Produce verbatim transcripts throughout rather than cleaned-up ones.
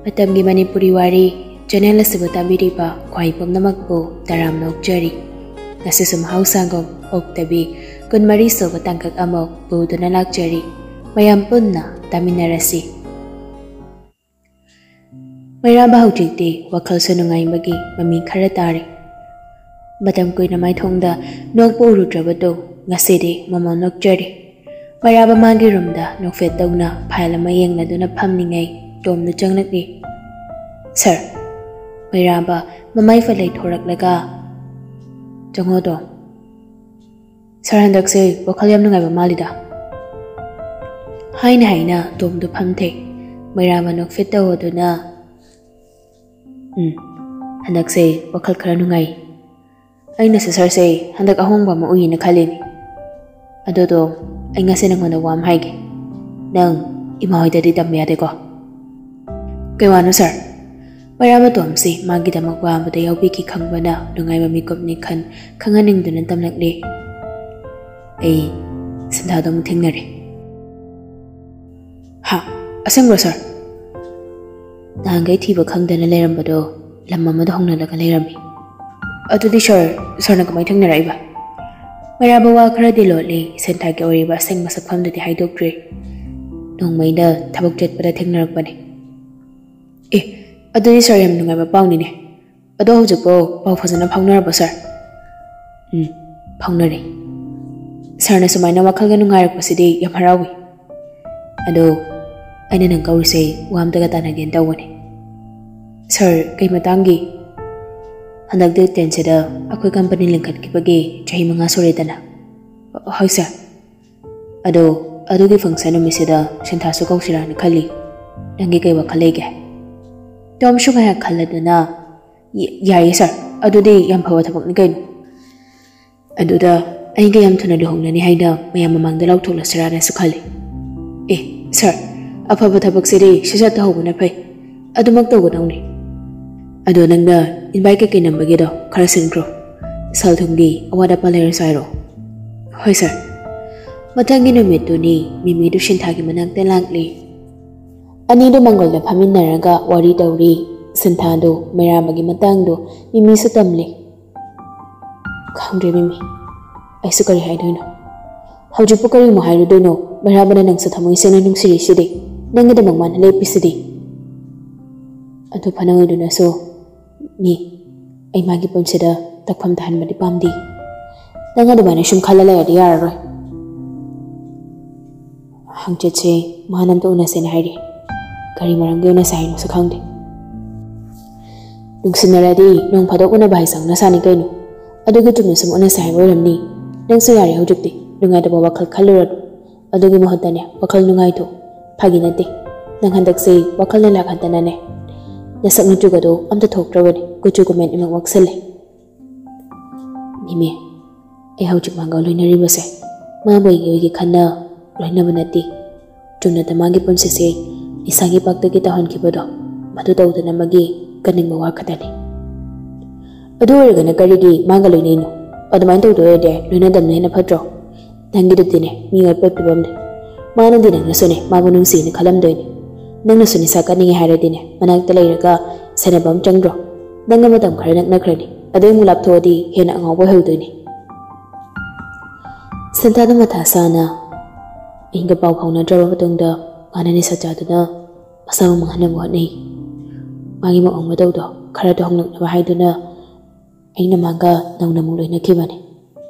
ꯃꯇꯝꯒꯤ ꯃꯅꯤꯄꯨꯔꯤ ꯋꯥꯔꯤ ꯆꯦꯅꯦꯜ ꯑꯁꯤꯕꯨ ꯇꯥꯕꯤꯔꯤꯕ ꯈ꯭ꯋꯥꯏ ꯄꯨꯝꯅꯃꯛꯄꯨ ꯇꯔꯥꯝꯅ ꯑꯣꯛꯆꯔꯤ꯫ ꯉꯁꯤꯁꯨ ꯃꯍꯧꯁꯥꯒꯨꯝ ꯑꯣꯛꯇꯕꯤ ꯀꯨꯟꯃꯔꯤ ꯁꯨꯕ ꯇꯥꯡꯀꯛ ꯑꯃ ꯄꯨꯗꯨꯅ ꯂꯥꯛꯆꯔꯤ꯫ ꯃꯌꯥꯝ ꯄꯨꯟꯅ ꯇꯥꯃꯤꯟꯅꯔꯁꯤ꯫ ꯃꯩꯔꯥꯕ ꯍꯧꯖꯤꯛꯇꯤ ꯋꯥꯈꯜꯁꯨ ꯅꯨꯡꯉꯥꯏꯕꯒꯤ ꯃꯃꯤ ꯈꯔ ꯇꯥꯔꯦ꯫ ꯃꯇꯝ ꯀꯨꯏꯅ ꯃꯥꯏꯊꯣꯡꯗ ꯅꯣꯛꯄ ꯎꯔꯨꯗ꯭ꯔꯕꯗꯨ ꯉꯁꯤꯗꯤ ꯃꯃꯣꯟ ꯅꯣꯛꯆꯔꯤ꯫ ꯃꯩꯔꯥꯕ ꯃꯥꯒꯤ ꯔꯨꯝꯗ ꯅꯣꯛꯐꯦꯠ ꯇꯧꯅ ꯐꯥꯏꯜ ꯑꯃ ꯌꯦꯡꯂꯗꯨꯅ ꯐꯝꯂꯤꯉꯩ ꯇꯣꯝꯗꯨ ꯆꯪꯂꯛꯂꯤ꯫ "ꯁꯥꯔ꯫" ꯃꯩꯔꯥꯕ ꯃꯃꯥꯏ ꯐꯠ ꯂꯩꯊꯣꯔꯛꯂꯒ, "ꯆꯪꯉꯣ ꯇꯣꯝ꯫ ꯁꯥꯔ, ꯍꯟꯗꯛꯁꯦ ꯋꯥꯈꯜ ꯌꯥꯝ ꯅꯨꯡꯉꯥꯏꯕ ꯃꯥꯜꯂꯤꯗ꯫" ꯍꯥꯏꯅ ꯍꯥꯏꯅ ꯇꯣꯝꯗꯨ ꯐꯝꯊꯩ꯫ ꯃꯩꯔꯥꯕ ꯅꯣꯛꯐꯦꯠ ꯇꯧꯗꯨꯅ, "ꯎꯝ, ꯍꯟꯗꯛꯁꯦ ꯋꯥꯈꯜ ꯈꯔ ꯅꯨꯡꯉꯥꯏ꯫ ꯑꯩꯅꯁꯨ ꯁꯥꯔꯁꯦ ꯍꯟꯗꯛ ꯑꯍꯣꯡꯕ ꯑꯃ ꯎꯏꯌꯦꯅ ꯈꯜꯂꯤꯅꯤ꯫ ꯑꯗꯨꯗꯣ ꯑꯩ ꯉꯁꯤ ꯅꯪꯉꯣꯟꯗ ꯋꯥ ꯑꯃ ꯍꯥꯏꯒꯦ꯫ ꯅꯪ ꯏꯃꯥ ꯍꯣꯏꯗꯗꯤ ꯇꯝꯕ ꯌꯥꯗꯦꯀꯣ?" "ꯀꯩ ꯋꯥꯅꯣ ꯁꯥꯔ?" ꯃꯩꯔꯥꯕ ꯇꯣꯝꯁꯤ ꯃꯥꯒꯤꯗꯃꯛ ꯋꯥ ꯑꯃꯗ ꯌꯥꯎꯕꯤꯈꯤ ꯈꯪꯕꯅ ꯅꯨꯡꯉꯥꯏꯕ ꯃꯤꯀꯨꯞꯅꯤ ꯈꯟ ꯈꯪꯍꯟꯅꯤꯡꯗꯨꯅ ꯇꯝꯂꯛꯂꯤ꯫ "ꯑꯩ ꯁꯤꯟꯊꯥꯗꯣ ꯑꯃꯨꯛ ꯊꯦꯡꯅꯔꯦ꯫" "ꯍꯥ? ꯑꯁꯦꯡꯕ꯭ꯔꯣ ꯁꯥꯔ?" "ꯅꯍꯥꯟꯈꯩ ꯊꯤꯕ ꯈꯪꯗꯅ ꯂꯩꯔꯝꯕꯗꯣ ꯂꯝ ꯑꯃꯗ ꯍꯣꯡꯅꯜꯂꯒ ꯂꯩꯔꯝꯃꯤ꯫" "ꯑꯗꯨꯗꯤ ꯁꯥꯔ, ꯁꯥꯔꯅ ꯀꯃꯥꯏꯅ ꯊꯦꯡꯅꯔꯛꯏꯕ?" ꯃꯩꯔꯥꯕ ꯋꯥ ꯈꯔꯗꯤ ꯂꯣꯠꯂꯤ, ꯁꯦꯟꯊꯥꯒꯤ ꯑꯣꯏꯔꯤꯕ ꯑꯁꯦꯡꯕ ꯁꯛꯐꯝꯗꯨꯗꯤ ꯍꯥꯏꯗꯣꯛꯇ꯭ꯔꯤ꯫ "ꯅꯣꯡꯃꯩꯅ ꯊꯕꯛ ꯆꯠꯄꯗ ꯊꯦꯡꯅꯔꯛꯄꯅꯤ꯫" "ꯑꯦ, ꯑꯗꯨꯗꯤ ꯁꯥꯔ, ꯌꯥꯝ ꯅꯨꯡꯉꯥꯏꯕ ꯄꯥꯎꯅꯤꯅꯦ꯫ ꯑꯗꯣ ꯍꯧꯖꯤꯛꯄꯨ ꯄꯥꯎ ꯐꯖꯅ ꯐꯥꯎꯅꯔꯕꯣ ꯁꯥꯔ?" "ꯎꯝ, ꯐꯥꯎꯅꯔꯦ꯫ ꯁꯥꯔꯅ ꯁꯨꯃꯥꯏꯅ ꯋꯥꯈꯜꯒ ꯅꯨꯡꯉꯥꯏꯔꯛꯄꯁꯤꯗꯤ ꯌꯥꯝ ꯍꯔꯥꯎꯏ꯫ ꯑꯗꯣ ꯑꯩꯅ ꯅꯪ ꯀꯧꯔꯤꯁꯦ ꯋꯥ ꯑꯝꯇꯒ ꯇꯥꯟꯅꯒꯦꯅ ꯇꯧꯕꯅꯦ꯫" "ꯁꯥꯔ, ꯀꯩ ꯃꯇꯥꯡꯒꯤ?" "ꯍꯟꯗꯛ ꯗꯦꯠ ꯇꯦꯟꯁꯤꯗ ꯑꯩꯈꯣꯏ ꯀꯝꯄꯅꯤ ꯂꯤꯡꯈꯠꯈꯤꯕꯒꯤ ꯆꯍꯤ ꯃꯉꯥ ꯁꯨꯔꯦꯗꯅ꯫" "ꯍꯣꯏ ꯁꯥꯔ꯫" "ꯑꯗꯣ ꯑꯗꯨꯒꯤ ꯐꯪꯁꯟ ꯅꯨꯃꯤꯠꯁꯤꯗ ꯁꯦꯟꯊꯥꯁꯨ ꯀꯧꯁꯤꯔꯥꯅ ꯈꯜꯂꯤ꯫ ꯅꯪꯒꯤ ꯀꯩ ꯋꯥꯈꯜ ꯂꯩꯒꯦ?" ꯇꯣꯝꯁꯨ ꯉꯥꯏꯍꯥꯛ ꯈꯜꯂꯗꯨꯅ, "ꯌꯥꯏꯌꯦ ꯁꯥꯔ, ꯑꯗꯨꯗꯤ ꯌꯥꯝ ꯐꯕ ꯊꯕꯛꯅꯤ ꯀꯩꯅꯣ꯫ ꯑꯗꯨꯗ ꯑꯩꯒ ꯌꯥꯝ ꯊꯨꯅ ꯂꯨꯍꯣꯡꯂꯅꯤ ꯍꯥꯏꯅ ꯃꯌꯥꯝ ꯃꯃꯥꯡꯗ ꯂꯥꯎꯊꯣꯛꯂꯁꯤꯔꯥꯅꯁꯨ ꯈꯜꯂꯤ꯫" "ꯑꯦ ꯁꯥꯔ, ꯑꯐꯕ ꯊꯕꯛꯁꯤꯗꯤ ꯁꯠ ꯁꯠ ꯇꯧꯍꯧꯕꯅ ꯐꯩ꯫ ꯑꯗꯨꯃꯛ ꯇꯧꯒꯗꯧꯅꯤ꯫ ꯑꯗꯣ ꯅꯪꯅ ꯏꯟꯚꯥꯏꯠ ꯀꯩꯀꯩ ꯅꯝꯕꯒꯦꯗꯣ ꯈꯔ ꯁꯤꯟꯈ꯭ꯔꯣ꯫ ꯁꯦꯜ ꯊꯨꯝꯒꯤ ꯑꯋꯥꯠ ꯑꯄꯥ ꯂꯩꯔꯁꯨ ꯍꯥꯏꯔꯛꯑꯣ꯫" "ꯍꯣꯏ ꯁꯥꯔ꯫" ꯃꯊꯪꯒꯤ ꯅꯨꯃꯤꯠꯇꯨꯅꯤ ꯃꯤꯃꯤꯗꯨ ꯁꯤꯟꯊꯥꯒꯤ ꯃꯅꯥꯛꯇ ꯂꯥꯛꯂꯤ꯫ ꯑꯅꯤꯗꯨ ꯃꯪꯒꯣꯜꯗ ꯐꯝꯃꯤꯟꯅꯔꯒ ꯋꯥꯔꯤ ꯇꯧꯔꯤ꯫ ꯁꯤꯟꯊꯥꯗꯨ ꯃꯩꯔꯥꯕꯒꯤ ꯃꯇꯥꯡꯗꯨ ꯃꯤꯃꯤꯁꯨ ꯇꯝꯂꯤ꯫ "ꯈꯪꯗ꯭ꯔꯦ ꯃꯤꯃꯤ, ꯑꯩꯁꯨ ꯀꯔꯤ ꯍꯥꯏꯗꯣꯏꯅꯣ? ꯍꯧꯖꯤꯛꯄꯨ ꯀꯔꯤꯃꯨꯛ ꯍꯥꯏꯔꯨꯗꯣꯏꯅꯣ? ꯃꯩꯔꯥꯕꯅ ꯅꯪꯁꯨ ꯊꯃꯣꯏ ꯁꯦꯡꯅ ꯅꯨꯡꯁꯤꯔꯤꯁꯤꯗꯤ, ꯅꯪꯒꯤꯗꯃꯛ ꯃꯥꯅ ꯂꯦꯞꯄꯤꯁꯤꯗꯤ꯫ ꯑꯗꯨ ꯐꯅ ꯑꯣꯏꯗꯨꯅꯁꯨ ꯃꯤ, ꯑꯩ ꯃꯥꯒꯤ ꯄꯨꯟꯁꯤꯗ ꯇꯛꯐꯝ ꯇꯥꯍꯟꯕꯗꯤ ꯄꯥꯝꯗꯦ꯫ ꯅꯪ ꯑꯗꯨꯃꯥꯏꯅ ꯁꯨꯝ ꯈꯜꯂ ꯂꯩꯔꯗꯤ ꯌꯥꯔꯔꯣꯏ꯫ ꯍꯪꯆꯤꯠꯁꯦ ꯃꯥꯅ ꯑꯝꯇ ꯎꯅꯁꯦꯅ ꯍꯥꯏꯔꯤ꯫ ꯀꯔꯤ ꯃꯔꯝꯒꯤ ꯎꯅꯁꯦ ꯍꯥꯏꯅꯣꯁꯨ ꯈꯪꯗꯦ꯫ ꯅꯨꯡꯁꯤꯅꯔꯗꯤ ꯅꯣꯡ ꯐꯥꯗꯣꯛ ꯎꯅꯕ ꯍꯥꯏꯁꯦ ꯍꯧꯅ ꯁꯥꯅꯤ ꯀꯩꯅꯣ꯫ ꯑꯗꯨꯒꯤ ꯆꯨꯝꯅ ꯁꯨꯝ ꯎꯅꯁꯦ ꯍꯥꯏꯕ ꯑꯣꯏꯔꯝꯅꯤ꯫ ꯅꯪꯁꯨ ꯌꯥꯔꯦ ꯍꯧꯖꯤꯛꯇꯤ꯫ ꯅꯨꯡꯉꯥꯏꯇꯕ ꯋꯥꯈꯜ ꯈꯜꯂꯨꯔꯅꯨ꯫ ꯑꯗꯨꯒꯤ ꯃꯍꯨꯠꯇꯅꯦ, ꯋꯥꯈꯜ ꯅꯨꯡꯉꯥꯏꯊꯣꯛ꯫ ꯐꯥꯒꯤ ꯅꯠꯇꯦ꯫ ꯅꯪ ꯍꯟꯗꯛꯁꯦ ꯋꯥꯈꯜ ꯂꯩꯂꯥ ꯈꯛꯇꯅꯅꯦ꯫ ꯅꯁꯛ ꯅꯆꯨꯒꯗꯣ ꯑꯝꯇ ꯊꯣꯛꯇ꯭ꯔꯕꯅꯦ꯫ ꯀꯨꯆꯨ ꯀꯨꯃꯦꯟ ꯏꯃꯛ ꯃꯛꯁꯜꯂꯦ꯫ ꯃꯤꯃꯤ, ꯑꯩ ꯍꯧꯖꯤꯛ ꯃꯥꯒ ꯂꯣꯏꯅꯔꯤꯕꯁꯦ ꯃꯥꯕꯨ ꯑꯩꯒꯤ ꯑꯣꯏꯒꯦ ꯈꯟꯅ ꯂꯣꯏꯅꯕ ꯅꯠꯇꯦ꯫ ꯆꯨꯝꯅꯇ ꯃꯥꯒꯤ ꯄꯨꯟꯁꯤꯁꯦ ꯏꯁꯥꯒꯤ ꯄꯥꯛꯇꯒꯤ ꯇꯧꯍꯟꯈꯤꯕꯗꯣ, ꯃꯗꯨ ꯇꯧꯗꯅꯕꯒꯤ ꯀꯟꯅꯤꯡꯕ ꯋꯥ ꯈꯛꯇꯅꯤ꯫ ꯑꯗꯨ ꯑꯣꯏꯔꯒꯅ ꯀꯔꯤꯒꯤ ꯃꯥꯒ ꯂꯣꯏꯅꯩꯅꯣ? ꯑꯗꯨꯃꯥꯏꯅ ꯇꯧꯗꯣꯏ ꯑꯣꯏꯔꯗꯤ ꯂꯣꯏꯅꯗꯕꯅ ꯍꯦꯟꯅ ꯐꯠꯇ꯭ꯔꯣ? ꯅꯪꯒꯤꯗꯨꯗꯤꯅꯦ, ꯃꯤ ꯑꯣꯠꯄ ꯐꯤꯕꯝꯅꯦ꯫ ꯃꯥꯅꯗꯤ ꯅꯪꯅꯁꯨꯅꯦ, ꯃꯥꯕꯨ ꯅꯨꯡꯁꯤꯅ ꯈꯜꯂꯝꯗꯣꯏꯅꯦ꯫ ꯅꯪꯅꯁꯨ ꯅꯤꯁꯥ ꯀꯟꯅꯤꯡꯉꯦ ꯍꯥꯏꯔꯗꯤꯅꯦ, ꯃꯅꯥꯛꯇ ꯂꯩꯔꯒ ꯁꯦꯟꯅꯕ ꯑꯃ ꯆꯪꯗ꯭ꯔꯣ? ꯅꯪꯒ ꯃꯇꯝ ꯈꯔ ꯅꯛꯅꯈ꯭ꯔꯅꯤ, ꯑꯗꯩ ꯑꯃꯨꯛ ꯂꯥꯞꯊꯣꯛꯑꯗꯤ ꯍꯦꯟꯅ ꯑꯉꯥꯎꯕ ꯑꯣꯏꯍꯧꯗꯣꯏꯅꯦ꯫ ꯁꯟꯇꯥꯗ ꯃꯊꯥ ꯁꯥꯅ ꯑꯩꯒ ꯄꯥꯎ ꯐꯥꯎꯅꯗ꯭ꯔꯕ ꯃꯇꯨꯡꯗ ꯃꯥꯅ ꯅꯤꯁꯥ ꯆꯥꯗꯨꯅ ꯃꯁꯥꯕꯨ ꯃꯥꯡꯍꯟꯅꯕ ꯍꯣꯠꯅꯩ꯫ ꯃꯥꯒꯤ ꯃꯑꯣꯡ ꯃꯇꯧꯗꯣ ꯈꯔꯗ ꯍꯣꯡꯂꯛꯅꯕ ꯍꯥꯏꯗꯨꯅ ꯑꯩꯅ ꯃꯥꯒ ꯅꯧꯅ ꯑꯃꯨꯛ ꯂꯣꯏꯅꯈꯤꯕꯅꯤ꯫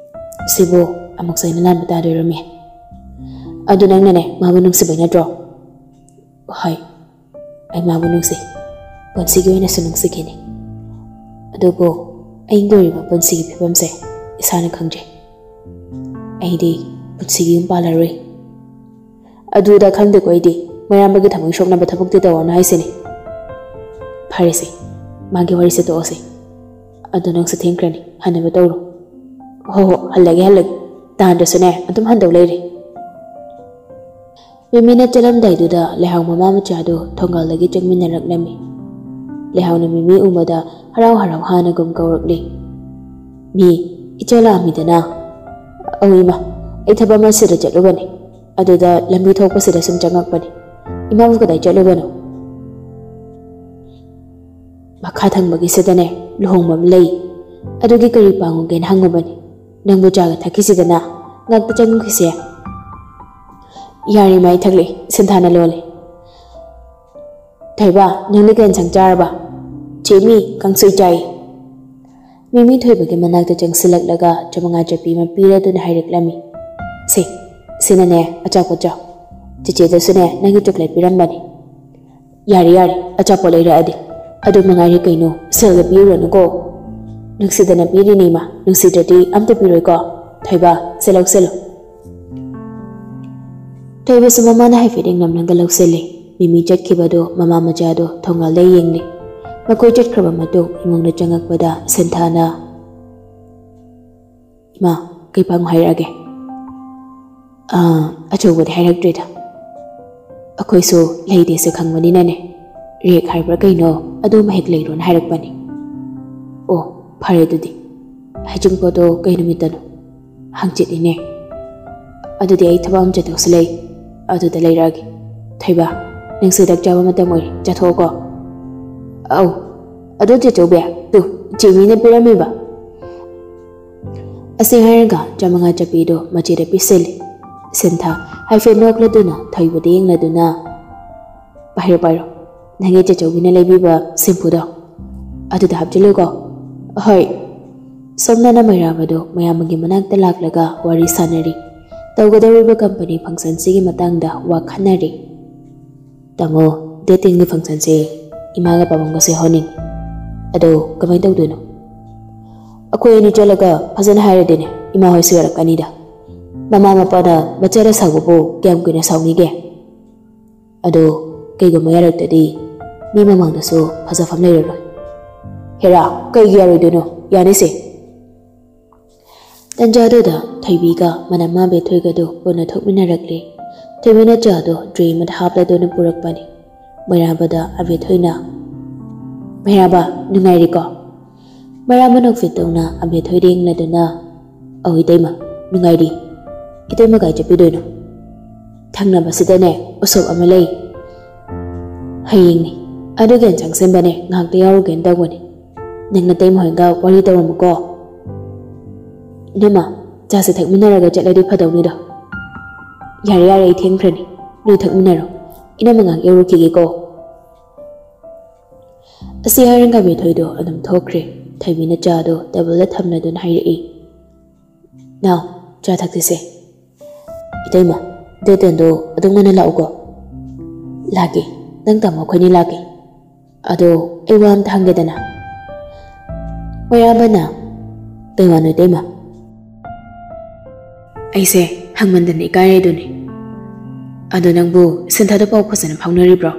ꯁꯤꯕꯨ ꯑꯃꯨꯛꯁꯨ ꯑꯩꯅ ꯂꯥꯟꯕ ꯇꯥꯗꯣꯏꯔꯝꯃꯤ꯫ ꯑꯗꯨ ꯅꯪꯅꯅꯦ, ꯃꯥꯕꯨ ꯅꯨꯡꯁꯤꯕꯩ ꯅꯠꯇ꯭ꯔꯣ? ꯍꯣꯏ, ꯑꯩ ꯃꯥꯕꯨ ꯅꯨꯡꯁꯤ꯫ ꯄꯨꯟꯁꯤꯒꯤ ꯑꯣꯏꯅꯁꯨ ꯅꯨꯡꯁꯤꯈꯤꯅꯤ꯫ ꯑꯗꯨꯕꯨ ꯑꯩꯒꯤ ꯑꯣꯏꯔꯤꯕ ꯄꯨꯟꯁꯤꯒꯤ ꯐꯤꯕꯝꯁꯦ ꯏꯁꯥꯅ ꯈꯪꯖꯩ꯫ ꯑꯩꯗꯤ ꯄꯨꯟꯁꯤꯒꯤ ꯌꯨꯝ ꯄꯥꯜꯂꯔꯣꯏ꯫ ꯑꯗꯨꯗ ꯈꯪꯗꯦꯀꯣ ꯑꯩꯗꯤ꯫ ꯃꯌꯥꯝꯕꯒꯤ ꯊꯃꯣꯏ ꯁꯣꯛꯅꯕ ꯊꯕꯛꯇꯤ ꯇꯧꯔꯅꯨ ꯍꯥꯏꯁꯤꯅꯤ꯫ ꯐꯔꯦꯁꯦ, ꯃꯥꯒꯤ ꯋꯥꯔꯤꯁꯦ ꯇꯣꯛꯑꯁꯦ꯫ ꯑꯗꯨ ꯅꯪꯁꯨ ꯊꯦꯡꯈ꯭ꯔꯅꯤ, ꯍꯟꯅꯕ ꯇꯧꯔꯣ꯫ ꯍꯣ ꯍꯣ, ꯍꯜꯂꯒꯦ, ꯍꯜꯂꯒꯦ꯫ ꯇꯥꯟꯗ꯭ꯔꯁꯨꯅꯦ, ꯑꯗꯨꯝ ꯍꯟꯗꯧ ꯂꯩꯔꯦ꯫ ꯃꯤꯃꯤꯅ ꯆꯠꯂꯝꯗꯥꯏꯗꯨꯗ ꯂꯩꯍꯥꯎ ꯃꯃꯥ ꯃꯆꯥꯗꯨ ꯊꯣꯡꯒꯥꯜꯗꯒꯤ ꯆꯪꯃꯤꯟꯅꯔꯛꯂꯝꯃꯤ꯫ ꯂꯩꯍꯥꯎꯅ ꯃꯤꯃꯤ ꯎꯕꯗ ꯍꯔꯥꯎ ꯍꯔꯥꯎ ꯍꯥꯅꯒꯨꯝ ꯀꯧꯔꯛꯂꯤ꯫ "ꯃꯤ, ꯏꯆꯥ ꯂꯥꯛꯑꯝꯃꯤꯗꯅ?" "ꯑꯧ ꯏꯃꯥ, ꯑꯩ ꯊꯕꯛ ꯑꯃ ꯁꯤꯗ ꯆꯠꯂꯨꯕꯅꯤ꯫ ꯑꯗꯨꯗ ꯂꯝꯕꯤ ꯊꯣꯛꯄꯁꯤꯗ ꯁꯨꯝ ꯆꯪꯉꯛꯄꯅꯤ꯫ ꯏꯃꯥꯕꯨ ꯀꯗꯥꯏ ꯆꯠꯂꯨꯕꯅꯣ? "ꯃꯈꯥ ꯊꯪꯕꯒꯤꯁꯤꯗꯅꯦ ꯂꯨꯍꯣꯡꯕ ꯑꯃ ꯂꯩ, ꯑꯗꯨꯒꯤ ꯀꯔꯤ ꯄꯥꯡꯉꯨꯒꯦꯅ ꯍꯪꯉꯨꯕꯅꯤ꯫ ꯅꯪꯕꯨ ꯆꯥꯒ ꯊꯛꯈꯤꯁꯤꯗꯅ, ꯉꯥꯛꯇ ꯆꯪꯉꯨꯈꯤꯁꯦ꯫" "ꯌꯥꯔꯦ ꯏꯃꯥ, ꯑꯩ ꯊꯛꯂꯦ꯫" ꯁꯤꯟꯊꯥꯅ ꯂꯣꯜꯂꯦ꯫ "ꯊꯣꯏꯕ, ꯅꯪꯗꯤ ꯀꯩ ꯏꯟꯁꯥꯡ ꯆꯥꯔꯕ?" "ꯆꯦꯃꯤ, ꯀꯥꯡꯁꯣꯏ ꯆꯥꯏ꯫" ꯃꯤꯃꯤ ꯊꯣꯏꯕꯒꯤ ꯃꯅꯥꯛꯇ ꯆꯪꯁꯤꯜꯂꯛꯂꯒ ꯆꯃꯉꯥ ꯆꯠꯄꯤ ꯑꯃ ꯄꯤꯔꯗꯨꯅ ꯍꯥꯏꯔꯛꯂꯝꯃꯤ꯫ "ꯁꯦ, ꯁꯤꯅꯅꯦ ꯑꯆꯥꯄꯣꯠ ꯆꯥꯎ꯫ ꯆꯦꯆꯦꯗꯁꯨꯅꯦ ꯅꯪꯒꯤ ꯆꯣꯀ꯭ꯂꯦꯠ ꯄꯤꯔꯝꯕꯅꯤ꯫" "ꯌꯥꯔꯦ, ꯌꯥꯔꯦ, ꯑꯆꯥꯄꯣꯠ ꯂꯩꯔꯛꯑꯗꯤ꯫ ꯑꯗꯨ ꯃꯉꯥꯏꯔꯦ ꯀꯩꯅꯣ, ꯁꯦꯜꯒ ꯄꯤꯔꯨꯔꯅꯨꯀꯣ꯫ ꯅꯨꯡꯁꯤꯗꯅ ꯄꯤꯔꯤꯅꯦ ꯏꯃꯥ, ꯅꯨꯡꯁꯤꯗ꯭ꯔꯗꯤ ꯑꯝꯇ ꯄꯤꯔꯣꯏꯀꯣ꯫ ꯊꯣꯏꯕ, ꯁꯦ ꯂꯧꯁꯤꯜꯂꯨ꯫" ꯊꯣꯏꯕꯁꯨ ꯃꯃꯥꯅ ꯍꯥꯏꯐꯦꯠ ꯌꯦꯡꯂꯝꯂꯒ ꯂꯧꯁꯤꯜꯂꯦ꯫ ꯃꯤꯃꯤ ꯆꯠꯈꯤꯕꯗꯣ ꯃꯃꯥ ꯃꯆꯥꯗꯣ ꯊꯣꯡꯒꯥꯜꯗ ꯌꯦꯡꯂꯦ꯫ ꯃꯈꯣꯏ ꯆꯠꯈ꯭ꯔꯕ ꯃꯇꯨꯡ ꯏꯃꯨꯡꯗ ꯆꯪꯉꯛꯄꯗ ꯁꯤꯟꯊꯥꯅ, "ꯏꯃꯥ, ꯀꯩ ꯄꯥꯎ ꯍꯥꯏꯔꯛꯑꯒꯦ?" "ꯑꯥ, ꯑꯆꯧꯕꯗꯤ ꯍꯥꯏꯔꯛꯇ꯭ꯔꯤꯗ꯫ ꯑꯩꯈꯣꯏꯁꯨ ꯂꯩꯇꯦꯁꯦ ꯈꯪꯕꯅꯤꯅꯅꯦ, ꯔꯦꯛ ꯍꯥꯏꯕ꯭ꯔꯥ ꯀꯩꯅꯣ, ꯑꯗꯨꯃ ꯍꯦꯛ ꯂꯩꯔꯣꯅ ꯍꯥꯏꯔꯛꯄꯅꯤ꯫" "ꯑꯣ, ꯐꯔꯦ ꯑꯗꯨꯗꯤ꯫ ꯍꯩꯖꯤꯡꯄꯣꯠꯇꯣ ꯀꯩ ꯅꯨꯃꯤꯠꯇꯅꯣ?" "ꯍꯪꯆꯤꯠꯅꯤꯅꯦ꯫" "ꯑꯗꯨꯗꯤ ꯑꯩ ꯊꯕꯛ ꯑꯃ ꯆꯠꯊꯣꯛꯁꯤ ꯂꯩ, ꯑꯗꯨꯗ ꯂꯩꯔꯛꯑꯒꯦ꯫ ꯊꯣꯏꯕ, ꯅꯪꯁꯨ ꯍꯤꯗꯥꯛ ꯆꯥꯕ ꯃꯇꯝ ꯑꯣꯏꯔꯦ, ꯆꯠꯊꯣꯛꯑꯣꯀꯣ꯫" "ꯑꯧ, ꯑꯗꯨ ꯆꯦꯆꯧꯕꯤ, ꯇꯨ, ꯆꯦꯃꯤꯅ ꯄꯤꯔꯝꯃꯤꯕ꯫" ꯑꯁꯤ ꯍꯥꯏꯔꯒ ꯆꯥꯃꯉꯥ ꯆꯠꯄꯤꯗꯨ ꯃꯆꯦꯗ ꯄꯤꯁꯤꯜꯂꯤ꯫ ꯁꯤꯟꯊꯥ ꯍꯥꯏꯐꯦꯠ ꯅꯣꯛꯂꯗꯨꯅ ꯊꯣꯏꯕꯗ ꯌꯦꯡꯂꯗꯨꯅ, "ꯄꯥꯏꯔꯣ, ꯄꯥꯏꯔꯣ, ꯅꯪꯒꯤ ꯆꯦꯆꯧꯕꯤꯅ ꯂꯩꯕꯤꯕ ꯁꯦꯝꯄꯨꯗꯣ ꯑꯗꯨꯗ ꯍꯥꯞꯆꯤꯜꯂꯨꯀꯣ꯫" "ꯍꯣꯏ꯫" ꯁꯣꯝꯗꯅ ꯃꯩꯔꯥꯕꯗꯨ ꯃꯌꯥꯝꯕꯒꯤ ꯃꯅꯥꯛꯇ ꯂꯥꯛꯂꯒ ꯋꯥꯔꯤ ꯁꯥꯟꯅꯔꯤ꯫ ꯇꯧꯒꯗꯧꯔꯤꯕ ꯀꯝꯄꯅꯤ ꯐꯪꯁꯟꯁꯤꯒꯤ ꯃꯇꯥꯡꯗ ꯋꯥ ꯈꯟꯅꯔꯤ꯫ "ꯇꯥꯃꯣ, ꯗꯦꯠ ꯇꯦꯟꯒꯤ ꯐꯪꯁꯟꯁꯦ ꯏꯃꯥꯒ ꯄꯥꯕꯨꯡꯒꯁꯦ ꯍꯧꯅꯤꯡꯉꯤ꯫ ꯑꯗꯣ ꯀꯃꯥꯏꯅ ꯇꯧꯗꯣꯏꯅꯣ?" "ꯑꯩꯈꯣꯏ ꯑꯅꯤ ꯆꯠꯂꯒ ꯐꯖꯅ ꯍꯥꯏꯔꯗꯤꯅꯦ, ꯏꯃꯥ ꯍꯣꯏꯁꯨ ꯌꯥꯔꯛꯀꯅꯤꯗ꯫ ꯃꯃꯥ ꯃꯄꯥꯅ ꯃꯆꯥꯗ ꯁꯥꯎꯕꯕꯨ ꯀꯌꯥꯝ ꯀꯨꯏꯅ ꯁꯥꯎꯅꯤꯒꯦ? ꯑꯗꯣ ꯀꯩꯒꯨꯝꯕ ꯌꯥꯔꯛꯇꯗꯤ ꯃꯤ ꯃꯃꯥꯡꯗꯁꯨ ꯐꯖꯐꯝ ꯂꯩꯔꯔꯣꯏ꯫" "ꯍꯦꯔꯥ, ꯀꯩꯒꯤ ꯌꯥꯔꯣꯏꯗꯣꯏꯅꯣ? ꯌꯥꯅꯤꯁꯦ꯫" ꯇꯟꯖꯥꯗꯨꯗ ꯊꯣꯏꯕꯤꯒ ꯃꯅꯝꯃꯥ ꯕꯦꯊꯣꯏꯒꯗꯨ ꯄꯨꯟꯅ ꯊꯣꯛꯃꯤꯟꯅꯔꯛꯂꯦ꯫ ꯊꯣꯏꯕꯤꯅ ꯆꯥꯗꯨ ꯇ꯭ꯔꯦ ꯑꯃꯗ ꯍꯥꯞꯂꯗꯨꯅ ꯄꯨꯔꯛꯄꯅꯤ꯫ ꯃꯩꯔꯥꯕꯗ ꯑꯕꯦꯊꯣꯏꯅ, "ꯃꯩꯔꯥꯕ, ꯅꯨꯡꯉꯥꯏꯔꯤꯀꯣ?" ꯃꯩꯔꯥꯕ ꯅꯣꯛꯐꯦꯠ ꯇꯧꯅ ꯑꯕꯦꯊꯣꯏꯗ ꯌꯦꯡꯂꯗꯨꯅ, "ꯑꯧ ꯏꯇꯩꯃ, ꯅꯨꯡꯉꯥꯏꯔꯤ꯫ ꯏꯇꯩꯃ ꯀꯥꯏ ꯆꯠꯄꯤꯗꯣꯏꯅꯣ?" "ꯊꯪꯅꯕꯁꯤꯗꯅꯦ ꯎꯁꯣꯞ ꯑꯃ ꯂꯩ꯫ "ꯍꯌꯦꯡꯅꯤ꯫ ꯑꯗꯨꯒꯤ ꯑꯩꯅ ꯆꯪꯁꯤꯟꯕꯅꯦ, ꯉꯥꯏꯍꯥꯛꯇ ꯌꯥꯎꯔꯨꯒꯦꯅ ꯇꯧꯕꯅꯦ꯫ ꯅꯪ ꯅꯇꯩꯃ ꯍꯣꯏꯒ ꯋꯥꯔꯤ ꯇꯧꯔꯝꯃꯨꯀꯣ꯫ ꯏꯅꯝꯃ, ꯆꯥꯁꯦ ꯊꯛꯃꯤꯟꯅꯔꯒ ꯆꯠꯂꯗꯤ ꯐꯗꯧꯅꯤꯗꯣ꯫" "ꯌꯥꯔꯦ, ꯌꯥꯔꯦ, ꯑꯩ ꯊꯦꯡꯈ꯭ꯔꯅꯤ꯫ ꯅꯣꯏ ꯊꯛꯃꯤꯟꯅꯔꯣ꯫ ꯏꯅꯝꯃ ꯉꯥꯏꯍꯥꯛ ꯌꯧꯔꯨꯈꯤꯒꯦꯀꯣ꯫" ꯑꯁꯤ ꯍꯥꯏꯔꯒ ꯃꯤꯊꯣꯏꯗꯣ ꯑꯗꯨꯝ ꯊꯣꯛꯈ꯭ꯔꯦ꯫ ꯊꯣꯏꯕꯤꯅ ꯆꯥꯗꯣ ꯇꯦꯕꯜꯗ ꯊꯝꯂꯗꯨꯅ ꯍꯥꯏꯔꯛꯏ, "ꯅꯥꯎ, ꯆꯥ ꯊꯛꯁꯤꯁꯦ꯫" "ꯏꯇꯩꯃ, ꯗꯦꯠ ꯇꯦꯟꯗꯣ ꯑꯗꯨꯝ ꯉꯟꯅ ꯂꯥꯛꯎꯀꯣ꯫" "ꯂꯥꯛꯀꯦ, ꯅꯪ ꯇꯥꯃꯣ ꯑꯩꯈꯣꯏꯅꯤ ꯂꯥꯛꯀꯦ꯫ ꯑꯗꯣ ꯑꯩ ꯋꯥ ꯑꯝꯇ ꯍꯪꯒꯦꯗꯅ꯫" ꯃꯩꯔꯥꯕꯅ, "ꯀꯩ ꯋꯥꯅꯣ ꯏꯇꯩꯃ?" "ꯑꯩꯁꯦ ꯍꯪꯃꯟꯗꯅ ꯏꯀꯥꯏꯔꯦꯗꯨꯅꯤ꯫ ꯑꯗꯣ ꯅꯪꯕꯨ ꯁꯤꯟꯊꯥꯗ ꯄꯥꯎ ꯐꯖꯅ ꯐꯥꯎꯅꯔꯤꯕ꯭ꯔꯣ?"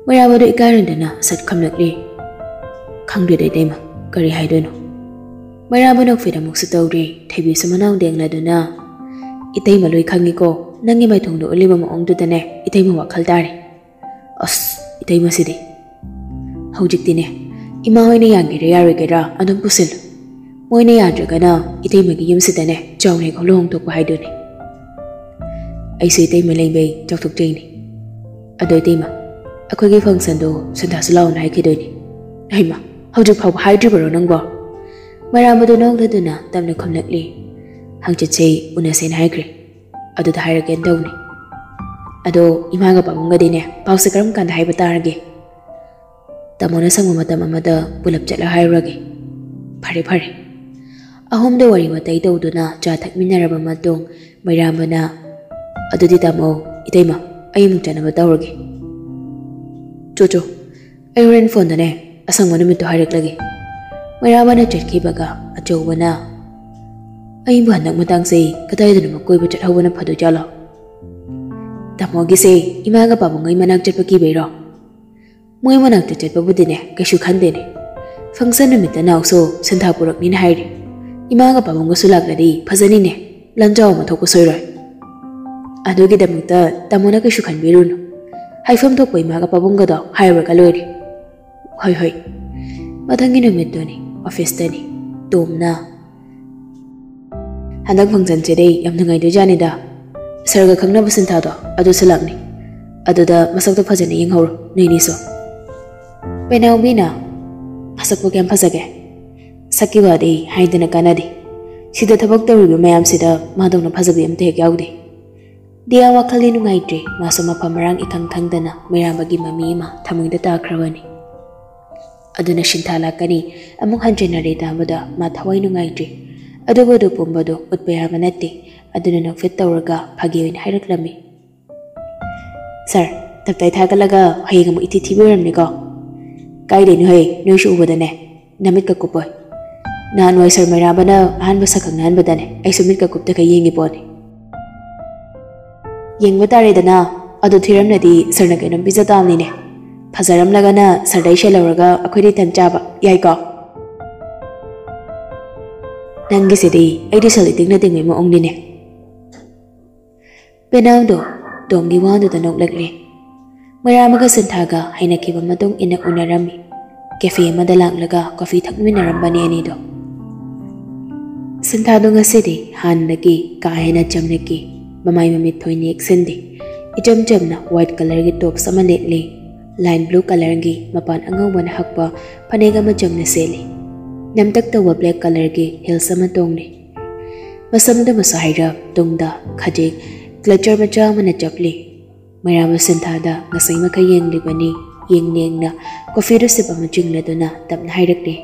ꯃꯩꯔꯥꯕꯗꯣ ꯏꯀꯥꯏꯔꯣꯏꯗꯅ ꯁꯠ ꯈꯝꯂꯛꯂꯤ꯫ "ꯈꯪꯗꯦꯗ ꯏꯇꯩꯃ, ꯀꯔꯤ ꯍꯥꯏꯗꯣꯏꯅꯣ?" ꯃꯩꯔꯥꯕꯅ ꯐꯤꯗ ꯑꯃꯨꯛꯁꯨ ꯇꯧꯔꯤ꯫ ꯊꯣꯏꯕꯤꯁꯨ ꯃꯅꯥꯎ ꯗꯦꯡꯂꯗꯨꯅ, "ꯏꯇꯩꯃ ꯂꯣꯏ ꯈꯪꯉꯤꯀꯣ, ꯅꯪꯒꯤ ꯃꯥꯏꯊꯣꯡꯗ ꯎꯠꯂꯤꯕ ꯃꯑꯣꯡꯗꯨꯗꯅꯦ ꯏꯇꯩꯃ ꯋꯥꯈꯜ ꯇꯥꯔꯦ꯫ ꯑꯁ, ꯏꯇꯩꯃꯁꯤꯗꯤ꯫ ꯍꯧꯖꯤꯛꯇꯤꯅꯦ, ꯏꯃꯥ ꯍꯣꯏꯅ ꯌꯥꯟꯒꯦꯔꯥ ꯌꯥꯔꯣꯏꯒꯦꯔꯥ ꯑꯗꯨꯝ ꯄꯨꯁꯤꯜꯂꯨ꯫ ꯃꯣꯏꯅ ꯌꯥꯗ꯭ꯔꯒꯅ ꯏꯇꯩꯃꯒꯤ ꯌꯨꯝꯁꯤꯗꯅꯦ ꯆꯥꯎꯅ ꯍꯦꯛ ꯍꯧꯅ ꯍꯣꯡꯗꯣꯛꯄ ꯍꯥꯏꯗꯨꯅꯤ꯫ ꯑꯩꯁꯨ ꯏꯇꯩꯃ ꯂꯩꯕꯩ ꯆꯥꯎꯊꯣꯛꯆꯩꯅꯦ꯫ ꯑꯗꯣ ꯏꯇꯩꯃ, ꯑꯩꯈꯣꯏꯒꯤ ꯐꯪꯁꯟꯗꯣ ꯁꯟꯗꯥꯁꯨ ꯂꯥꯛꯑꯣꯅ ꯍꯥꯏꯈꯤꯗꯣꯏꯅꯦ꯫" "ꯍꯩꯃ, ꯍꯧꯖꯤꯛ ꯐꯥꯎꯕ ꯍꯥꯏꯗ꯭ꯔꯤꯕꯔꯣ ꯅꯪꯕꯣ?" ꯃꯩꯔꯥꯕꯗꯣ ꯅꯣꯛꯂꯗꯨꯅ ꯇꯞꯅ ꯈꯨꯝꯂꯛꯂꯤ꯫ "ꯍꯪꯆꯤꯠꯁꯦ ꯎꯅꯁꯦꯅ ꯍꯥꯏꯈ꯭ꯔꯦ꯫ ꯑꯗꯨꯗ ꯍꯥꯏꯔꯒꯦꯅ ꯇꯧꯅꯤ꯫ ꯑꯗꯣ ꯏꯃꯥꯒ ꯄꯥꯕꯨꯡꯒꯗꯤꯅꯦ ꯄꯥꯎꯁꯦ ꯀꯔꯝ ꯀꯥꯟꯗ ꯍꯥꯏꯕ ꯇꯥꯔꯒꯦ?" "ꯇꯥꯃꯣꯅ ꯁꯪꯕ ꯃꯇꯝ ꯑꯃꯗ ꯄꯨꯂꯞ ꯆꯠꯂ ꯍꯥꯏꯔꯨꯔꯒꯦ꯫" "ꯐꯔꯦ, ꯐꯔꯦ꯫" ꯑꯍꯨꯝꯗ ꯋꯥꯔꯤ ꯋꯥꯇꯥꯏ ꯇꯧꯗꯨꯅ ꯆꯥ ꯊꯛꯃꯤꯟꯅꯔꯕ ꯃꯇꯨꯡ ꯃꯩꯔꯥꯕꯅ, "ꯑꯗꯨꯗꯤ ꯇꯥꯃꯣ, ꯏꯇꯩꯃ, ꯑꯩ ꯑꯃꯨꯛ ꯆꯠꯅꯕ ꯇꯧꯔꯒꯦ꯫ ꯆꯣ, ꯆꯣ, ꯑꯩ ꯍꯣꯔꯦꯟ ꯐꯣꯟꯗꯅꯦ ꯑꯁꯪꯕ ꯅꯨꯃꯤꯠꯇꯣ ꯍꯥꯏꯔꯛꯂꯒꯦ꯫" ꯃꯩꯔꯥꯕꯅ ꯆꯠꯈꯤꯕꯒ ꯑꯆꯧꯕꯅ, "ꯑꯩꯕꯨ ꯍꯟꯗꯛ ꯃꯇꯥꯡꯁꯦ ꯀꯗꯥꯏꯗꯅꯣ ꯀꯣꯏꯕ ꯆꯠꯍꯧꯕꯅ ꯐꯗꯣꯏꯖꯥꯠꯂꯣ? ꯇꯥꯃꯣꯒꯤꯁꯦ ꯏꯃꯥꯒ ꯄꯥꯕꯨꯡꯒꯩ ꯃꯅꯥꯛ ꯆꯠꯄ ꯀꯤꯕꯩꯔꯣ? ꯃꯣꯏ ꯃꯅꯥꯛꯇ ꯆꯠꯄꯕꯨꯗꯤꯅꯦ ꯀꯩꯁꯨ ꯈꯟꯗꯦꯅꯦ꯫ ꯐꯪꯁꯟ ꯅꯨꯃꯤꯠꯇ ꯅꯥꯎꯁꯨ ꯁꯟꯊꯥ ꯄꯨꯔꯛꯅꯤꯅ ꯍꯥꯏꯔꯤ꯫ ꯏꯃꯥꯒ ꯄꯥꯕꯨꯡꯒꯁꯨ ꯂꯥꯛꯂꯗꯤ ꯐꯖꯅꯤꯅꯦ꯫ ꯂꯟꯖꯥꯎ ꯑꯃ ꯊꯣꯛꯄ ꯁꯣꯏꯔꯣꯏ꯫ ꯑꯗꯨꯒꯤꯗꯃꯛꯇ ꯇꯥꯃꯣꯅ ꯀꯩꯁꯨ ꯈꯟꯕꯤꯔꯨꯅꯨ꯫ ꯍꯥꯏꯐꯝ ꯊꯣꯛꯄ ꯏꯃꯥꯒ ꯄꯥꯕꯨꯡꯒꯗꯣ ꯍꯥꯏꯔꯨꯔꯒ ꯂꯣꯏꯔꯦ꯫" "ꯍꯣꯏ, ꯍꯣꯏ꯫" ꯃꯊꯪꯒꯤ ꯅꯨꯃꯤꯠꯇꯨꯅꯤ, ꯑꯣꯐꯤꯁꯇꯅꯤ꯫ ꯇꯣꯝꯅ, "ꯍꯟꯗꯛ ꯐꯪꯁꯟꯁꯤꯗꯤ ꯌꯥꯝ ꯅꯨꯡꯉꯥꯏꯗꯣꯏꯖꯥꯠꯅꯤꯗ꯫ ꯁꯔꯒ ꯈꯪꯅꯕ ꯁꯤꯟꯊꯥꯗꯣ ꯑꯗꯨꯁꯨ ꯂꯥꯛꯅꯤ꯫ ꯑꯗꯨꯗ ꯃꯁꯛꯇꯣ ꯐꯖꯅ ꯌꯦꯡꯍꯧꯔꯣ, ꯅꯣꯏꯅꯤꯁꯨ꯫ ꯄꯦꯅꯥꯎꯕꯤꯅ, "ꯃꯁꯛꯄꯨ ꯀꯌꯥꯝ ꯐꯖꯒꯦ? ꯁꯛꯀꯤ ꯋꯥꯗꯤ ꯍꯥꯏꯗꯅ ꯀꯥꯟꯅꯗꯦ꯫ ꯁꯤꯗ ꯊꯕꯛ ꯇꯧꯔꯤꯕ ꯃꯌꯥꯝꯁꯤꯗ ꯃꯥꯗꯧꯅ ꯐꯖꯕꯤ ꯑꯝꯇ ꯍꯦꯛ ꯌꯥꯎꯗꯦ꯫" ꯗꯤꯌꯥ ꯋꯥꯈꯜꯗꯤ ꯅꯨꯡꯉꯥꯏꯇ꯭ꯔꯦ꯫ ꯃꯥꯁꯨ ꯃꯐꯝ ꯃꯔꯥꯡ ꯏꯈꯪ ꯈꯪꯗꯅ ꯃꯩꯔꯥꯕꯒꯤ ꯃꯃꯤ ꯑꯃ ꯊꯃꯣꯏꯗ ꯇꯥꯈ꯭ꯔꯕꯅꯤ꯫ ꯑꯗꯨꯅ ꯁꯤꯟꯊꯥ ꯂꯥꯛꯀꯅꯤ꯫ ꯑꯃꯨꯛ ꯍꯟꯖꯤꯟꯅꯔꯦ ꯇꯥꯕꯗ ꯃꯥ ꯊꯋꯥꯏ ꯅꯨꯡꯉꯥꯏꯇ꯭ꯔꯦ꯫ ꯑꯗꯨꯕꯨ ꯑꯗꯨ ꯄꯨꯝꯕꯗꯣ ꯎꯠꯄ ꯌꯥꯕ ꯅꯠꯇꯦ꯫ ꯑꯗꯨꯅ ꯅꯣꯛꯐꯦꯠ ꯇꯧꯔꯒ ꯐꯥꯒꯤ ꯑꯣꯏꯅ ꯍꯥꯏꯔꯛꯂꯝꯃꯤ, "ꯁꯥꯔ, ꯇꯞꯇꯥꯏ ꯊꯥꯒꯠꯂꯒ ꯍꯌꯦꯡ ꯑꯃꯨꯛ ꯏꯊꯤ ꯊꯤꯕ ꯑꯣꯏꯔꯝꯅꯤꯀꯣ?" "ꯀꯥꯏꯗꯩꯅꯣꯍꯦ, ꯅꯣꯏꯁꯨ ꯎꯕꯗꯅꯦ꯫ ꯅꯃꯤꯠꯀ ꯀꯨꯞꯄꯣꯏ꯫ ꯅꯍꯥꯟꯋꯥꯏ ꯁꯥꯔ ꯃꯩꯔꯥꯕꯅ ꯑꯍꯥꯟꯕ ꯁꯛ ꯈꯪꯅꯍꯟꯕꯗꯅꯦ ꯑꯩꯁꯨ ꯃꯤꯠꯀ ꯀꯨꯞꯇꯈꯩ ꯌꯦꯡꯉꯤ ꯄꯣꯠꯅꯤ꯫" "ꯌꯦꯡꯕ ꯇꯥꯔꯦꯗꯅ꯫ ꯑꯗꯨ ꯊꯤꯔꯝꯂꯗꯤ ꯁꯥꯔꯅ ꯀꯩꯅꯣꯝ ꯄꯤꯖ ꯇꯥꯕꯅꯤꯅꯦ꯫ ꯐꯖꯔꯝꯂꯒꯅ ꯁꯥꯔꯗꯩ ꯁꯦꯜꯍꯧꯔꯒ ꯑꯩꯈꯣꯏꯗꯤ ꯇꯟ ꯆꯥꯕ ꯌꯥꯏꯀꯣ?" "ꯅꯪꯒꯤꯁꯤꯗꯤ ꯑꯩꯗꯤ ꯁꯦꯜ ꯏꯇꯤꯡꯅ ꯇꯤꯡꯕꯩ ꯃꯑꯣꯡꯅꯤꯅꯦ꯫" ꯄꯦꯅꯥꯎꯗꯣ ꯇꯣꯝꯒꯤ ꯋꯥꯗꯨꯗ ꯅꯣꯛꯂꯛꯂꯦ꯫ ꯃꯩꯔꯥꯕꯒ ꯁꯤꯟꯊꯥꯒ ꯍꯩꯅꯈꯤꯕ ꯃꯇꯨꯡ ꯏꯟꯅ ꯎꯅꯔꯝꯃꯤ꯫ ꯀꯦꯐꯦ ꯑꯃꯗ ꯂꯥꯛꯂꯒ ꯀꯣꯐꯤ ꯊꯛꯃꯤꯟꯅꯔꯝꯕꯅꯦ ꯑꯅꯤꯗꯣ꯫ ꯁꯤꯟꯊꯥꯗꯣ ꯉꯁꯤꯗꯤ ꯍꯥꯟꯅꯗꯒꯤ ꯀꯥ ꯍꯦꯟꯅ ꯆꯝꯂꯛꯈꯤ꯫ ꯃꯃꯥꯏ ꯃꯃꯤꯠ ꯊꯣꯏꯅ ꯌꯦꯛꯁꯤꯟꯗꯦ꯫ ꯏꯆꯝ ꯆꯝꯅ white colourꯒꯤ tops ꯑꯃ ꯂꯤꯠꯂꯤ꯫ Lime blue colourꯒꯤ ꯃꯄꯥꯟ ꯑꯉꯧꯕꯅ ꯍꯛꯄ ꯐꯅꯦꯛ ꯑꯃ ꯆꯝꯅ ꯁꯦꯠꯂꯤ꯫ ꯅꯝꯇꯛ ꯇꯧꯕ black colourꯒꯤ heels ꯑꯃ ꯇꯣꯡꯂꯤ꯫ ꯃꯁꯝꯗꯨ ꯃꯁꯥ ꯍꯩꯔꯞ ꯇꯨꯡꯗ ꯈꯖꯤꯛ clutcher ꯃꯆꯥ ꯑꯃꯅ ꯆꯞꯂꯤ꯫ ꯃꯩꯔꯥꯕ ꯁꯤꯟꯊꯥꯗ ꯉꯁꯥꯏ ꯃꯈꯩ ꯌꯦꯡꯂꯤꯕꯅꯤ꯫ ꯌꯦꯡ ꯌꯦꯡꯅ ꯀꯣꯐꯤꯗꯨ sip ꯑꯃ ꯆꯤꯡꯂꯗꯨꯅ ꯇꯞꯅ ꯍꯥꯏꯔꯛꯂꯦ,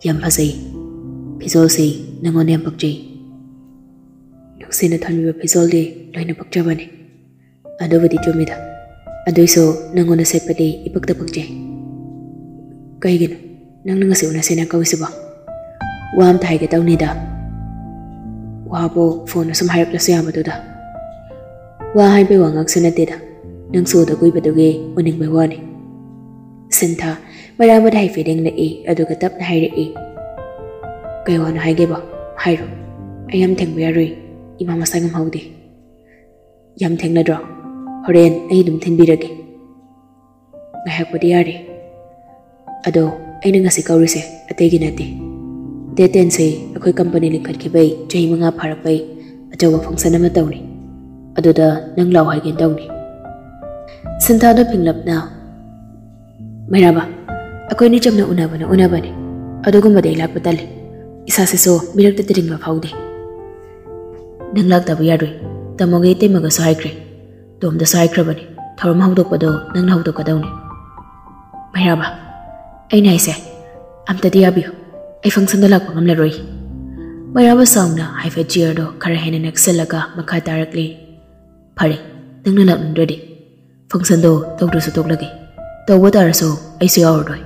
"ꯌꯥꯝ ꯐꯖꯩ꯫ ꯐꯤꯖꯣꯜꯁꯤ ꯅꯉꯣꯟꯗ ꯌꯥꯝ ꯄꯛꯆꯩ꯫" "ꯅꯨꯡꯁꯤꯅ ꯊꯝꯂꯤꯕ ꯐꯤꯖꯣꯜꯗꯤ ꯂꯣꯏꯅ ꯄꯛꯆꯕꯅꯤ꯫" "ꯑꯗꯨꯕꯨꯗꯤ ꯆꯨꯝꯃꯤꯗ꯫ ꯑꯗꯨꯏꯁꯨ ꯅꯉꯣꯟꯗ ꯁꯦꯠꯄꯗꯤ ꯏꯄꯛꯇ ꯄꯛꯆꯩ꯫" "ꯀꯩꯒꯤꯅꯣ ꯅꯪꯅ ꯉꯁꯤ ꯎꯅꯁꯦꯅ ꯀꯧꯏꯁꯤꯕꯣ? ꯋꯥ ꯑꯝꯇ ꯍꯥꯏꯒꯦ ꯇꯧꯅꯤꯗ꯫" "ꯋꯥꯕꯨ ꯐꯣꯟꯗ ꯁꯨꯝ ꯍꯥꯏꯔꯛꯂꯁꯨ ꯌꯥꯕꯗꯨꯗ꯫" "ꯋꯥ ꯍꯥꯏꯕꯩ ꯋꯥ ꯉꯥꯛꯁꯨ ꯅꯠꯇꯦꯗ꯫ ꯅꯪꯁꯨ ꯎꯗ ꯀꯨꯏꯕꯗꯨꯒꯤ ꯎꯅꯤꯡꯕꯩ ꯋꯥꯅꯤ꯫" ꯁꯤꯟꯊꯥ ꯃꯩꯔꯥꯕꯗ ꯍꯥꯏꯐꯦꯠ ꯌꯦꯡꯂꯛꯏ, ꯑꯗꯨꯒ ꯇꯞꯅ ꯍꯥꯏꯔꯛꯏ, "ꯀꯩ ꯋꯥꯅꯣ ꯍꯥꯏꯒꯦꯕ? ꯍꯥꯏꯔꯣ꯫ ꯑꯩ ꯌꯥꯝ ꯊꯦꯡꯕ ꯌꯥꯔꯣꯏ꯫ ꯏꯃꯥ ꯃꯁꯥ ꯉꯝꯍꯧꯗꯦ꯫" "ꯌꯥꯝ ꯊꯦꯡꯅꯗ꯭ꯔꯣ? ꯍꯣꯔꯦꯟ ꯑꯩ ꯑꯗꯨꯝ ꯊꯤꯟꯕꯤꯔꯒꯦ꯫" "ꯉꯥꯏꯍꯥꯛꯄꯨꯗꯤ ꯌꯥꯔꯤ꯫ ꯑꯗꯣ ꯑꯩꯅ ꯉꯁꯤ ꯀꯧꯔꯤꯁꯦ ꯑꯇꯩꯒꯤ ꯅꯠꯇꯦ꯫ Date tenꯁꯦ ꯑꯩꯈꯣꯏ company ꯂꯤꯡꯈꯠꯈꯤꯕꯩ ꯆꯍꯤ ꯃꯉꯥ ꯐꯥꯔꯛꯄꯩ ꯑꯆꯧꯕ function ꯑꯃ ꯇꯧꯅꯤ꯫ ꯑꯗꯨꯗ ꯅꯪ ꯂꯥꯛꯑꯣ ꯍꯥꯏꯒꯦ ꯇꯧꯅꯤ꯫ ꯁꯟꯊꯥꯗꯣ ꯐꯤꯡꯂꯞꯅ, "ꯃꯩꯔꯥꯕ, ꯑꯩꯈꯣꯏꯅꯤ ꯆꯝꯅ ꯎꯅꯕꯅ ꯎꯅꯕꯅꯤ꯫ ꯑꯗꯨꯒꯨꯝꯕꯗꯤ ꯑꯩ ꯂꯥꯛꯄ ꯇꯜꯂꯤ꯫ ꯏꯁꯥꯁꯤꯁꯨ ꯃꯤꯔꯛꯇ ꯇꯤꯔꯤꯡꯕ ꯐꯥꯎꯗꯦ꯫ ꯅꯪ ꯂꯥꯛꯇꯕ ꯌꯥꯔꯣꯏ꯫ ꯇꯥꯃꯣꯒ ꯏꯇꯩꯃꯒꯁꯨ ꯍꯥꯏꯈ꯭ꯔꯦ꯫ ꯇꯣꯝꯗꯁꯨ ꯍꯥꯏꯈ꯭ꯔꯕꯅꯤ꯫ ꯊꯧꯔꯝ ꯍꯧꯗꯣꯛꯄꯗꯣ ꯅꯪꯅ ꯍꯧꯗꯣꯛꯀꯗꯧꯅꯤ꯫ ꯃꯩꯔꯥꯕ, ꯑꯩꯅ ꯍꯥꯏꯁꯦ ꯑꯝꯇꯗꯤ ꯌꯥꯕꯤꯌꯨ꯫ ꯑꯩ functionꯗ ꯂꯥꯛꯄ ꯉꯝꯂꯔꯣꯏ꯫" ꯃꯩꯔꯥꯕ ꯁꯥꯎꯅ ꯍꯥꯏꯐꯦꯠ chairꯗꯣ ꯈꯔ ꯍꯦꯟꯅ ꯅꯛꯁꯜꯂꯒ ꯃꯈꯥ ꯇꯥꯔꯛꯂꯤ, "ꯐꯔꯦ, ꯅꯪꯅ ꯂꯥꯛꯅꯤꯡꯗ꯭ꯔꯗꯤ functionꯗꯣ ꯇꯧꯗ꯭ꯔꯁꯨ ꯇꯣꯛꯂꯒꯦ꯫ ꯇꯧꯕ ꯇꯥꯔꯁꯨ ꯑꯩꯁꯨ ꯌꯥꯎꯔꯔꯣꯏ꯫"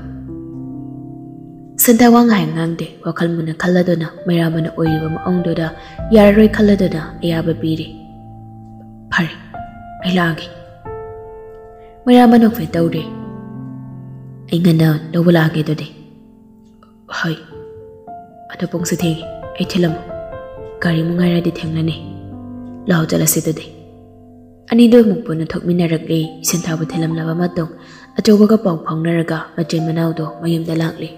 ꯁꯟꯊꯥ ꯋꯥ ꯉꯥꯏꯍꯥꯛ ꯉꯥꯡꯗꯦ꯫ ꯋꯥꯈꯜ ꯃꯨꯟꯅ ꯈꯜꯂꯗꯨꯅ ꯃꯩꯔꯥꯕꯅ ꯑꯣꯏꯔꯤꯕ ꯃꯑꯣꯡꯗꯨꯗ ꯌꯥꯔꯔꯣꯏ ꯈꯜꯂꯗꯨꯅ ꯑꯌꯥꯕ ꯄꯤꯔꯤ꯫ "ꯐꯔꯦ, ꯑꯩ ꯂꯥꯛꯑꯒꯦ꯫" ꯃꯩꯔꯥꯕ ꯅꯣꯛꯐꯦꯠ ꯇꯧꯔꯦ꯫ "ꯑꯩ ꯉꯟꯅ ꯂꯧꯕ ꯂꯥꯛꯑꯒꯦ ꯑꯗꯨꯗꯤ꯫" "ꯍꯣꯏ꯫ ꯑꯗꯣ ꯄꯨꯡꯁꯨ ꯊꯦꯡꯉꯦ, ꯑꯩ ꯊꯤꯜꯂꯝꯃꯨ꯫ ꯒꯥꯔꯤꯃꯨꯛ ꯉꯥꯏꯔꯗꯤ ꯊꯦꯡꯂꯅꯤ꯫ ꯂꯥꯛꯑꯣ, ꯆꯠꯂꯁꯤ ꯑꯗꯨꯗꯤ꯫" ꯑꯅꯤꯗꯣ ꯑꯃꯨꯛ ꯄꯨꯟꯅ ꯊꯣꯛꯃꯤꯟꯅꯔꯛꯂꯦ꯫ ꯁꯟꯊꯥꯕꯨ ꯊꯤꯜꯂꯝꯂꯕ ꯃꯇꯨꯡ ꯑꯆꯧꯕꯒ ꯄꯥꯎ ꯐꯥꯎꯅꯔꯒ ꯃꯆꯤꯟ ꯃꯅꯥꯎꯗꯣ ꯃꯌꯨꯝꯗ ꯂꯥꯛꯂꯦ꯫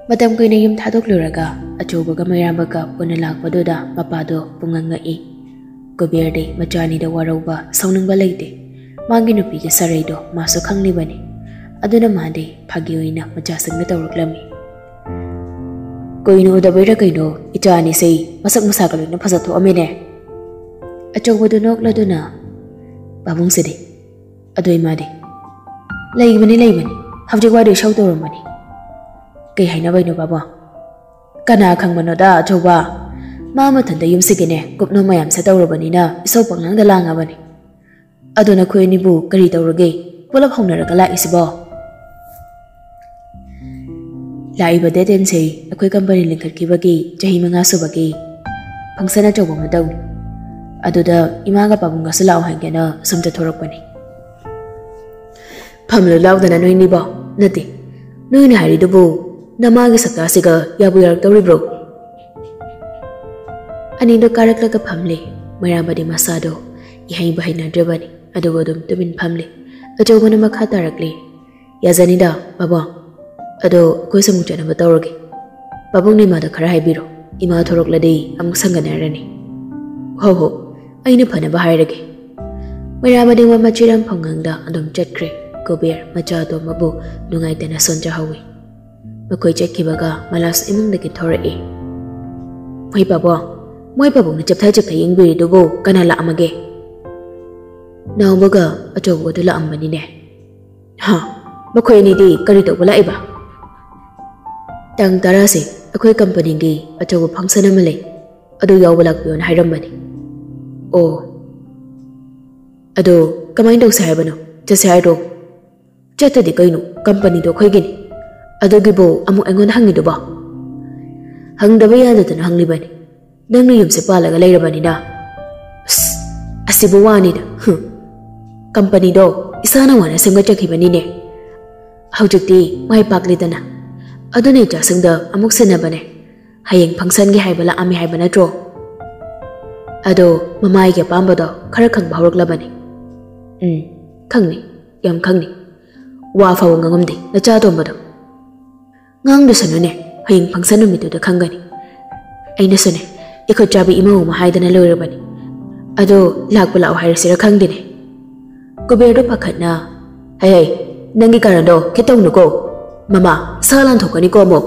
ꯃꯇꯝ ꯀꯨꯏꯅ ꯌꯨꯝ ꯊꯥꯗꯣꯛꯂꯨꯔꯒ ꯑꯆꯧꯕꯒ ꯃꯩꯔꯥꯕꯒ ꯄꯨꯟꯅ ꯂꯥꯛꯄꯗꯨꯗ ꯃꯄꯥꯗꯣ ꯄꯨꯡꯉꯛ ꯉꯛꯏ꯫ ꯀꯨꯕꯦꯔꯗꯤ ꯃꯆꯥ ꯑꯅꯤꯗ ꯋꯥꯔꯧꯕ, ꯁꯥꯎꯅꯤꯡꯕ ꯂꯩꯇꯦ꯫ ꯃꯥꯒꯤ ꯅꯨꯄꯤꯒꯤ ꯁꯔꯩꯗꯣ ꯃꯥꯁꯨ ꯈꯪꯂꯤꯕꯅꯤ꯫ ꯑꯗꯨꯅ ꯃꯥꯗꯤ ꯐꯥꯒꯤ ꯑꯣꯏꯅ ꯃꯆꯥꯁꯤꯡꯗ ꯇꯧꯔꯛꯂꯝꯃꯤ꯫ "ꯀꯨꯏꯅ ꯎꯗꯕꯩꯔꯥ ꯀꯩꯅꯣ, ꯏꯆꯥ ꯑꯅꯤꯁꯦ ꯃꯁꯛ ꯃꯁꯥꯒ ꯂꯣꯏꯅ ꯐꯖ ꯊꯣꯛꯑꯝꯃꯦꯅꯦ꯫" ꯑꯆꯧꯕꯗꯨ ꯅꯣꯛꯂꯗꯨꯅ, "ꯄꯥꯕꯨꯡꯁꯤꯗꯤ꯫ ꯑꯗꯣ ꯏꯃꯥꯗꯤ?" "ꯂꯩꯕꯅꯤ, ꯂꯩꯕꯅꯤ꯫ ꯍꯧꯖꯤꯛ ꯋꯥꯏꯗꯣ ꯏꯁꯧ ꯇꯧꯔꯝꯕꯅꯤ꯫" "ꯀꯩ ꯍꯥꯏꯅꯕꯩꯅꯣ ꯄꯥꯕꯨꯡ?" "ꯀꯅꯥ ꯈꯪꯕꯅꯣꯗ ꯑꯆꯧꯕ꯫ ꯃꯥ ꯃꯊꯟꯇ ꯌꯨꯝꯁꯤꯒꯤꯅꯦ ꯀꯨꯞꯅꯣ ꯃꯌꯥꯝꯁꯦ ꯇꯧꯔꯕꯅꯤꯅ ꯏꯁꯧ ꯄꯪꯂꯥꯡꯗ ꯂꯥꯡꯉꯕꯅꯤ꯫ ꯑꯗꯣ ꯅꯈꯣꯏ ꯑꯅꯤꯕꯨ ꯀꯔꯤ ꯇꯧꯔꯒꯦ? ꯄꯨꯂꯞ ꯍꯧꯅꯔꯒ ꯂꯥꯛꯏꯁꯤꯕꯣ?" "ꯂꯥꯛꯏꯕ date tenꯁꯦ ꯑꯩꯈꯣꯏ company ꯂꯤꯡꯈꯠꯈꯤꯕꯒꯤ ꯆꯍꯤ ꯃꯉꯥ ꯁꯨꯕꯒꯤ function ꯑꯆꯧꯕ ꯑꯃ ꯇꯧꯅꯤ꯫ ꯑꯗꯨꯗ ꯏꯃꯥꯒ ꯄꯥꯕꯨꯡꯒꯁꯨ ꯂꯥꯛꯑꯣ ꯍꯥꯏꯒꯦꯅ ꯁꯨꯝ ꯆꯠꯊꯣꯔꯛꯄꯅꯤ꯫" "ꯐꯝꯂꯨ ꯂꯥꯎꯗꯅ ꯅꯣꯏꯅꯤꯕꯣ꯫ ꯅꯠꯇꯦ, ꯅꯣꯏꯅ ꯍꯥꯏꯔꯤꯗꯨꯕꯨ ꯅꯃꯥꯒꯤ ꯁꯛꯇꯥꯁꯤꯒ ꯌꯥꯕꯨ ꯌꯥꯔꯛꯇꯧꯔꯤꯕ꯭ꯔꯣ?" ꯑꯅꯤꯗꯣ ꯀꯥꯔꯛꯂꯒ ꯐꯝꯂꯦ꯫ ꯃꯩꯔꯥꯕꯗꯤ ꯃꯁꯥꯗꯣ ꯏꯍꯩꯕꯨ ꯍꯩꯅꯗ꯭ꯔꯕꯅꯤ, ꯑꯗꯨꯕꯨ ꯑꯗꯨꯝ ꯇꯨꯃꯤꯟ ꯐꯝꯂꯦ꯫ ꯑꯆꯧꯕꯅ ꯃꯈꯥ ꯇꯥꯔꯛꯂꯦ꯫ "ꯌꯥꯖꯅꯤꯗ, ꯄꯥꯕꯨꯡ꯫ ꯑꯗꯣ ꯑꯩꯈꯣꯏꯁꯨ ꯑꯃꯨꯛ ꯆꯠꯅꯕ ꯇꯧꯔꯒꯦ꯫ ꯄꯥꯕꯨꯡꯅ ꯏꯃꯥꯗ ꯈꯔ ꯍꯥꯏꯕꯤꯔꯣ꯫ ꯏꯃꯥ ꯊꯣꯔꯛꯂꯗꯤ ꯑꯃꯨꯛ ꯁꯪꯒꯅꯔꯅꯤ꯫" "ꯍꯣ ꯍꯣ, ꯑꯩꯅ ꯐꯅꯕ ꯍꯥꯏꯔꯒꯦ꯫ ꯃꯩꯔꯥꯕꯗꯤ ꯋꯥ ꯃꯆꯤꯠ ꯑꯃ ꯐꯥꯎ ꯉꯥꯡꯗ ꯑꯗꯨꯝ ꯆꯠꯈ꯭ꯔꯦ꯫ ꯀꯨꯕꯦꯔ ꯃꯆꯥ ꯑꯇꯣꯝꯕꯕꯨ ꯅꯨꯡꯉꯥꯏꯇꯅ ꯁꯣꯟꯖꯍꯧꯏ꯫ ꯃꯈꯣꯏ ꯆꯠꯈꯤꯕꯒ ꯃꯂꯥꯁ ꯏꯃꯨꯡꯗꯒꯤ ꯊꯣꯔꯛꯏ꯫ "ꯃꯣꯏ ꯄꯥꯕꯨꯡ, ꯃꯣꯏ ꯄꯥꯕꯨꯡꯅ ꯆꯞꯊ ꯆꯞꯊ ꯌꯦꯡꯕꯤꯔꯤꯗꯨꯕꯨ ꯀꯅꯥ ꯂꯥꯛꯑꯝꯃꯒꯦ?" "ꯅꯥꯎꯕꯒ ꯑꯆꯧꯕꯗꯨ ꯂꯥꯛꯑꯝꯕꯅꯤꯅꯦ꯫" "ꯍꯥ? ꯃꯈꯣꯏ ꯑꯅꯤꯗꯤ ꯀꯔꯤ ꯇꯧꯕ ꯂꯥꯛꯏꯕ?" "ꯇꯥꯡ ꯇꯔꯥꯁꯦ ꯑꯩꯈꯣꯏ ꯀꯝꯄꯅꯤꯒꯤ ꯑꯆꯧꯕ ꯐꯪꯁꯟ ꯑꯃ ꯂꯩ, ꯑꯗꯨ ꯌꯥꯎꯕ ꯂꯥꯛꯄꯤꯌꯣꯅ ꯍꯥꯏꯔꯝꯕꯅꯤ꯫" "ꯑꯣ, ꯑꯗꯣ ꯀꯃꯥꯏꯅ ꯇꯧꯁꯦ ꯍꯥꯏꯕꯅꯣ? ꯆꯠꯁꯦ ꯍꯥꯏꯔꯣ?" "ꯆꯠꯇꯗꯤ ꯀꯩꯅꯣ, ꯀꯝꯄꯅꯤꯗꯣ ꯑꯩꯈꯣꯏꯒꯤꯅꯤ꯫ ꯑꯗꯨꯒꯤꯕꯨ ꯑꯃꯨꯛ ꯑꯩꯉꯣꯟꯗ ꯍꯪꯉꯤꯗꯨꯕꯣ?" "ꯍꯪꯗꯕ ꯌꯥꯗꯗꯅ ꯍꯪꯂꯤꯕꯅꯤ꯫ ꯅꯪꯅ ꯌꯨꯝꯁꯦ ꯄꯥꯜꯂꯒ ꯂꯩꯔꯕꯅꯤꯅ꯫" "ꯑꯁ, ꯑꯁꯤꯕꯨ ꯋꯥꯅꯤꯗ꯫ ꯍꯨꯝ꯫ ꯀꯝꯄꯅꯤꯗꯣ ꯏꯁꯥꯅ ꯋꯥꯅ ꯁꯦꯝꯒꯠꯆꯈꯤꯕꯅꯤꯅꯦ꯫ ꯍꯧꯖꯤꯛꯇꯤ ꯃꯥꯏ ꯄꯥꯛꯂꯦꯗꯅ꯫ ꯑꯗꯨꯅ ꯏꯆꯥꯁꯤꯡꯗ ꯑꯃꯨꯛ ꯁꯤꯟꯅꯕꯅꯦ꯫ ꯍꯌꯦꯡ ꯐꯪꯁꯟꯒꯤ ꯍꯥꯏꯕ ꯂꯥꯛꯑꯝꯃꯤ ꯍꯥꯏꯕ ꯅꯠꯇ꯭ꯔꯣ? ꯑꯗꯣ ꯃꯃꯥꯒꯤ ꯑꯄꯥꯝꯕꯗꯣ ꯈꯔ ꯈꯪꯕ ꯍꯧꯔꯛꯂꯕꯅꯤ꯫" "ꯎꯝ, ꯈꯪꯅꯤ, ꯌꯥꯝ ꯈꯪꯅꯤ꯫ ꯋꯥ ꯐꯥꯎꯕ ꯉꯥꯡꯉꯝꯗꯦ ꯅꯆꯥ ꯑꯇꯣꯝꯕꯗꯣ꯫" "ꯉꯥꯡꯗꯁꯅꯨꯅꯦ, ꯍꯌꯦꯡ ꯐꯪꯁꯟ ꯅꯨꯃꯤꯠꯇꯨꯗ ꯈꯪꯒꯅꯤ꯫ ꯑꯩꯅꯁꯨꯅꯦ, ꯏꯈꯨꯠ ꯆꯥꯕꯤ ꯏꯃꯧ ꯑꯃ ꯍꯥꯏꯗꯅ ꯂꯣꯏꯔꯕꯅꯤ꯫ ꯑꯗꯣ ꯂꯥꯛꯄ ꯂꯥꯛꯑꯣ ꯍꯥꯏꯔꯁꯤꯔ ꯈꯪꯗꯦꯅꯦ꯫" ꯀꯨꯕꯦꯔꯗꯣ ꯄꯥꯈꯠꯅ, "ꯍꯩ ꯍꯩ, ꯅꯪꯒꯤ ꯀꯔꯟꯗꯣ ꯈꯤꯠ ꯇꯧꯅꯨꯀꯣ꯫ ꯃꯃꯥ, ꯁꯥ ꯂꯥꯟꯊꯣꯛꯀꯅꯤꯀꯣ ꯑꯃꯨꯛ꯫